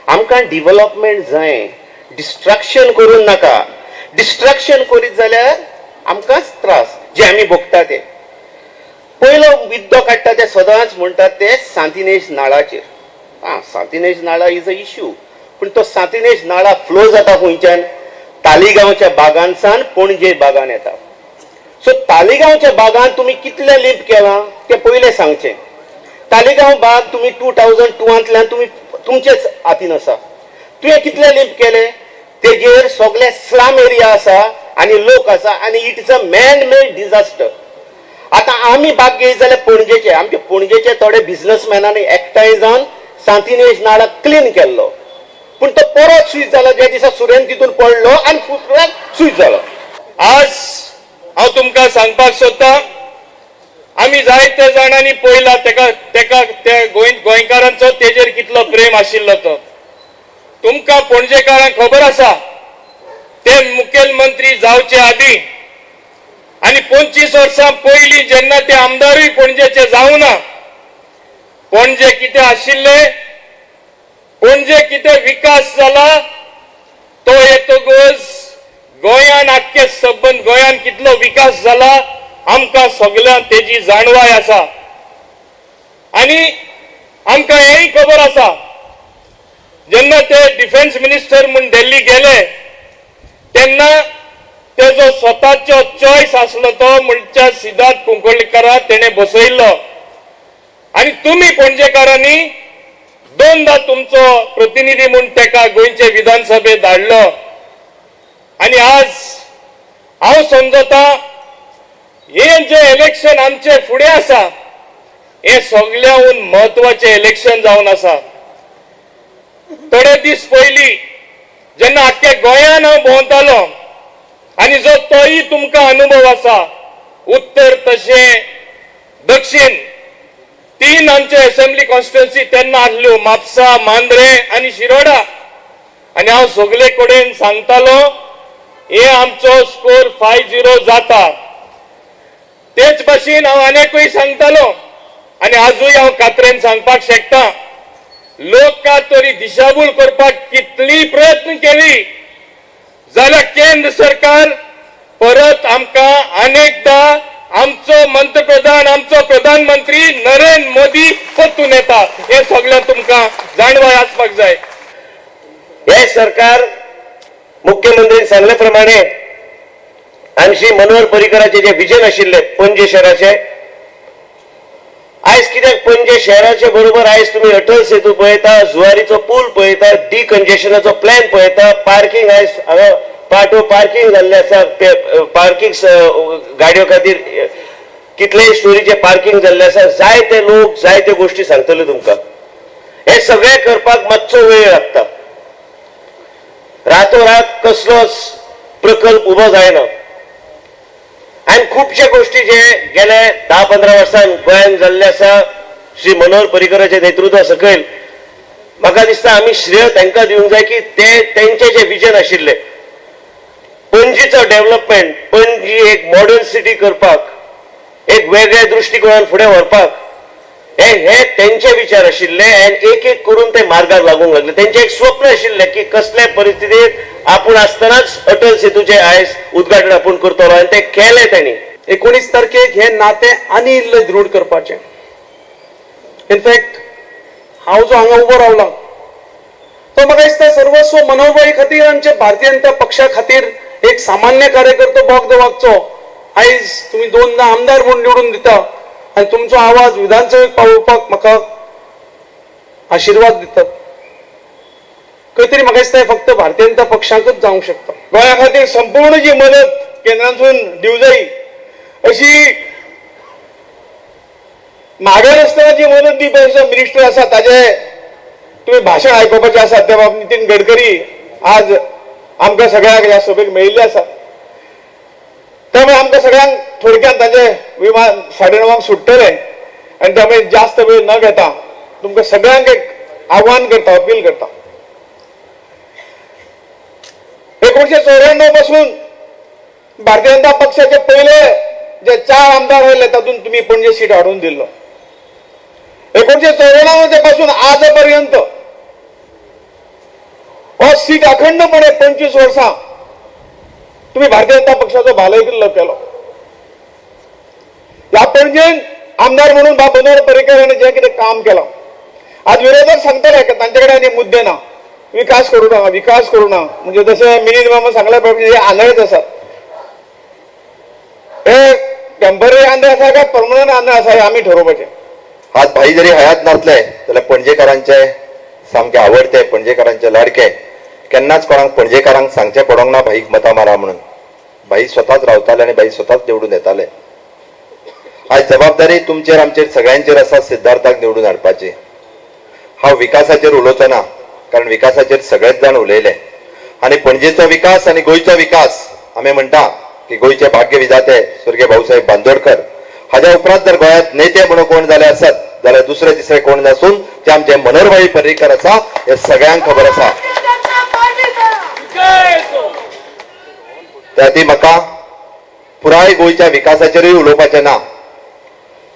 आमकां डिवलपमेंट जाय, डिस्ट्रक्शन करून नाका. डिस्ट्रक्शन करीत जाल्यार आमकांच त्रास जे आमी भोगता ते. पयलो विद्दो काडटा ते सदांच म्हणटात ते सांतिनेज नाळाचेर. आं, सांतिनेज नाळा is a issue, पूण तो सांतिनेज नाळा फ्लो जाता खंयच्यान? तालिगांवच्या बागांसान पणजे बागान येता. सो तालिगांवच्या बागान तुमी कितले लिंप केलां तें पयलें सांगचें. तालिगांव बाग तुमी 2002 तुमी तुमचेच हातीन आसा. तुवें कितले लिंप केले? तेजेर सगळे स्लम एरिया आसा आनी लोक आसा आनी it is a man made disaster. आतां आमी बाग घेयत जाल्यार पणजेचे, आमचे पणजेचे थोडे बिजनसमॅनांनी एकठांय जावन सांतिनेज नाळा क्लीन केल्लो, पूण तो परत स्विच जालो ज्या दिसा सुरेन तितून पडलो आनी स्विच जालो. आज हांव तुमकां सांगपाक सोदता, आमी जायते जाणांनी पळयला तेका तेका त्या गोंयकारांचो तेजेर कितलो प्रेम आशिल्लो तो. तुमकां पणजेकारांक खबर आसा, ते मुखेलमंत्री जावचे आदीं आनी 25 वर्सां पयलीं जेन्ना ते आमदारूय पणजेचे जावना, पणजे कितें आशिल्ले, पणजे कितें विकास जाला तो येतकच गोंयान आख्खे सबंद गोंयान कितलो विकास जाला आमकां सगळ्यांक तेजी जाणवाय आसा. आनी आमकां हेंय खबर आसा, जेन्ना ते डिफेन्स मिनिस्टर म्हूण दिल्ली गेले तेन्ना तेजो स्वताचो चॉयस आसलो तो म्हणच्या सिद्धार्थ कुंकळीकरा तेणें बसयल्लो. आनी तुमी पणजेकारांनी दोनदा तुमचो प्रतिनिधी म्हूण तेका गोंयचे विधानसभेत धाडलो. आनी आज हांव समजता हे जे इलेक्शन आमचे फुडें आसा हे सगळ्याहून म्हत्वाचें इलेक्शन जावन आसा. थोडे दीस पयलीं जेन्ना आख्ख्या गोंयान हांव भोंवतालो आनी जो तोय तुमकां अनुभव आसा, उत्तर तशें दक्षिण तीन आमचे असेंब्ली कॉन्स्टिट्युएन्सी तेन्ना आसल्यो, म्हापसा, मांद्रे आनी शिरोडा. आनी हांव सगळे कडेन सांगतालो हे आमचो स्कोर 5-0 जाता. तेच भाशेन हांव आनीकूय सांगतालो आनी आजूय हांव कात्रेन सांगपाक शकता, लोक तरी दिशाभूल करपाक कितली प्रयत्न केली जाल्यार केंद्र सरकार परत आमकां अनेकदा आमचो पंतप्रधान, आमचो प्रधानमंत्री नरेंद्र मोदी परतून येता हे सगळ्यांक तुमकां जाणवाय आसपाक जाय. हे सरकार मुख्यमंत्र्यांनी सांगले प्रमाणे आमशी मनोहर पर्रीकराचे जे विजन आशिल्ले पणजे शहराचे, आयज कित्याक पणजे शहराचे बरोबर आयज तुमी अटल सेतू पळयता, जुवारीचो पूल पळयता, डिकंजेशनाचो प्लॅन पळयता, पार्किंग आयज हांगा पाटो पार्किंग जाल्लें आसा, पार्किंग गाडयो खातीर कितलेय स्टोरीचे पार्किंग जाल्लें आसा. जायते लोक जायत्यो गोश्टी सांगतले तुमकां. हे सगळें करपाक मातसो वेळ लागता, रातोरात कसलोच प्रकल्प उबो जायना. आनी खुबशे गोश्टी जे गेले 10-15 वर्सां गोंयांत जाल्ले आसा श्री मनोहर पर्रीकराच्या नेतृत्वा सकयल, म्हाका दिसता आमी श्रेय तांकां दिवंक जाय की ते तेंचे जे विजन आशिल्ले पणजीचो डेव्हलपमेंट, पणजी एक मॉडर्न सिटी करपाक, एक वेगळ्या दृश्टिकोनान फुडें व्हरपाक, हे हे तेंचे विचार आशिल्ले आनी एक एक करून ते मार्गाक लागूंक लागले. तेंचें एक स्वप्न आशिल्लें की कसल्या परिस्थितीत आपूण आसतनाच अटल सेतूचें आयज उद्घाटन आपूण करतलो आनी तें केलें तांणी. 19 तारखेक हे नातें आनी इल्लें दृढ करपाचें. इनफॅक्ट हांव जो हांगा उबो रावला तो म्हाका दिसता सर्वस्व मनोहरभाई खातीर, आमच्या भारतीय जनता पक्षा खातीर एक सामान्य कार्यकर्तो बोगदो वागचो. आयज तुमी दोनदा आमदार म्हूण निवडून दिता आनी तुमचो आवाज विधानसभेक पावोवपाक म्हाका आशिर्वाद दितात. खंय तरी म्हाका दिसता फक्त भारतीय जनता पक्षाकच जावंक शकता. गोंया खातीर संपूर्ण जी मदत केंद्रांतसून दिवं जाय अशी मागनासतना जी मदत दिवपाचो मिनिस्टर आसा ताजे तुमी भाशण आयकुपाचें आसा. ते बाब नितीन गडकरी आज आमकां सगळ्यांक ह्या सभेक मेळिल्ले आसा. त्यामुळे आमकां सगळ्यांक थोडक्यान ताजे विमान 9:30 सुट्टलें आनी त्यामुळे जास्त वेळ न घेता तुमकां सगळ्यांक एक आव्हान करता, अपील करता. 1994 पासून भारतीय जनता पक्षाचे पयले जे 4 आमदार आयले तातूंत तुमी पणजे सीट हाडून दिल्लो. 1994 पासून आजपर्यंत हो सीट अखंडपणे 25 वर्सां तुम्ही भारतीय जनता पक्षाचो बालेकिल्लो केलो. ह्या पणजेन आमदार म्हणून बाब मनोहर पर्रीकर हाणें जें कितें काम केलां, आज विरोधक सांगतले की तांचे कडेन आनी मुद्दे ना, विकास करूं ना, विकास करूं ना. म्हणजे जशें मिलिंद मामा सांगल्या प्रमाणे हे आंधळेच आसात. हे टेंपररी आंधळे आसा काय परमनंट आंधळे आसा हे आमी ठरोवपाचें. आज भाई जरी हयात नासले जाल्यार पणजेकारांचे सामके आवडते, पणजेकारांचे लाडके. केन्नाच कोणाक पणजेकारांक सांगचें पडोंक ना भाईक मतां मारा म्हणून. भाई स्वताच रावताले आनी भाई स्वताच निवडून येताले. आज जबाबदारी तुमचेर आमचेर सगळ्यांचेर आसा सिद्धार्थाक निवडून हाडपाची. हांव विकासाचेर उलोवचो ना, कारण विकासाचेर सगळेच जाण उलयले. आनी पणजेचो विकास आनी गोंयचो विकास आमी म्हणटा की गोंयचे भाग्य विधाते स्वर्गीय भाऊसाहेब बांदोडकर हाज्या उपरांत जर गोंयांत नेते म्हणून कोण जाले आसत जाल्यार दुसरे तिसरे कोण नासून ते आमचे मनोहरभाई पर्रीकर आसा, हे सगळ्यांक खबर आसा. त्या खातीर म्हाका पुराय गोंयच्या विकासाचेरूय उलोवपाचें ना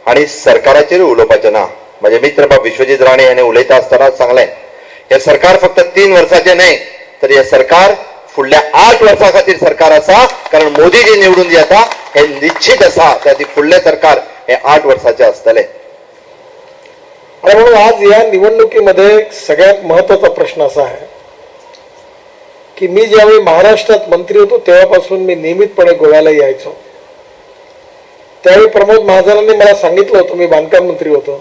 आनी सरकाराचेरूय उलोवपाचें ना. म्हजे मित्र बाब विश्वजीत राणे हाणें उलयता आसतना सांगलें, हें सरकार फक्त 3 वर्साचें न्हय तर हें सरकार फुडल्या 8 वर्सां खातीर सरकार आसा, कारण मोदी जे निवडून येता हे निश्चित आसा. त्या खातीर फुडलें सरकार हे 8 वर्साचें आसतलें. आणि म्हणून आज या निवडणुकीमध्ये सगळ्यात महत्वाचा प्रश्न असा आहे की मी ज्यावेळी महाराष्ट्रात मंत्री होतो तेव्हापासून मी नियमितपणे गोव्याला यायचो. त्यावेळी प्रमोद महाजनांनी मला सांगितलं होतं, मी बांधकाम मंत्री होतो,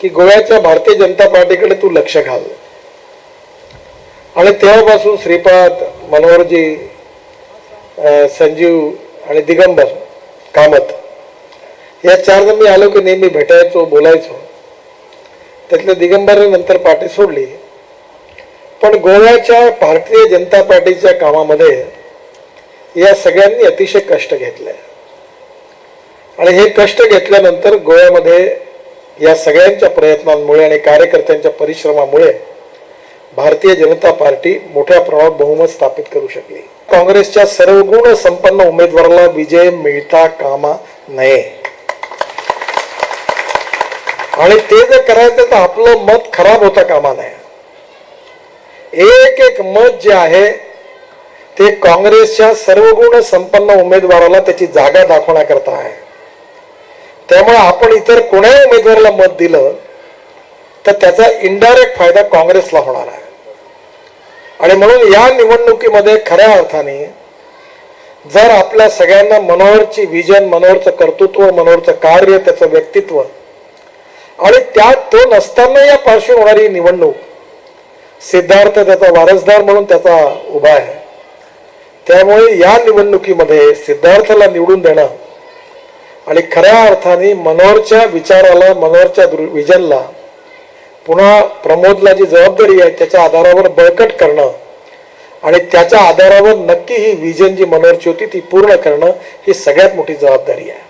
की गोव्याच्या भारतीय जनता पार्टीकडे तू लक्ष घाल. आणि तेव्हापासून श्रीपाद, मनोहरजी, संजीव आणि दिगंबर कामत या 4 जण मी आलो की नेहमी भेटायचो, बोलायचो. त्यातल्या दिगंबरने नंतर पार्टी सोडली, पण गोव्याच्या भारतीय जनता पार्टीच्या कामामध्ये या सगळ्यांनी अतिशय कष्ट घेतले. आणि हे कष्ट घेतल्यानंतर गोव्यामध्ये या सगळ्यांच्या प्रयत्नांमुळे आणि कार्यकर्त्यांच्या परिश्रमामुळे भारतीय जनता पार्टी मोठ्या प्रमाणात बहुमत स्थापित करू शकली. काँग्रेसच्या सर्वगुण संपन्न उमेदवाराला विजय मिळता कामा नये आणि ते जर करायचं तर आपलं मत खराब होता कामा नये. एक एक मत जे आहे ते काँग्रेसच्या सर्वगुण संपन्न उमेदवाराला त्याची जागा दाखवण्याकरता आहे. त्यामुळे आपण इतर कोणाही उमेदवाराला मत दिलं तर त्याचा इनडायरेक्ट फायदा काँग्रेसला होणार आहे. आणि म्हणून या निवडणुकीमध्ये खऱ्या अर्थाने जर आपल्या सगळ्यांना मनोहरची विजन, मनोहरचं कर्तृत्व, मनोहरचं कार्य, त्याचं व्यक्तित्व आणि त्यात तो नसताना या पार्श्व होणारी निवडणूक, सिद्धार्थ त्याचा वारसदार म्हणून त्याचा उभा आहे. त्यामुळे या निवडणुकीमध्ये सिद्धार्थला निवडून देणं आणि खऱ्या अर्थाने मनोहरच्या विचाराला, मनोहरच्या विजनला पुन्हा प्रमोदला जी जबाबदारी आहे त्याच्या आधारावर बळकट करणं आणि त्याच्या आधारावर नक्की ही विजन जी मनोहरची होती ती पूर्ण करणं ही सगळ्यात मोठी जबाबदारी आहे.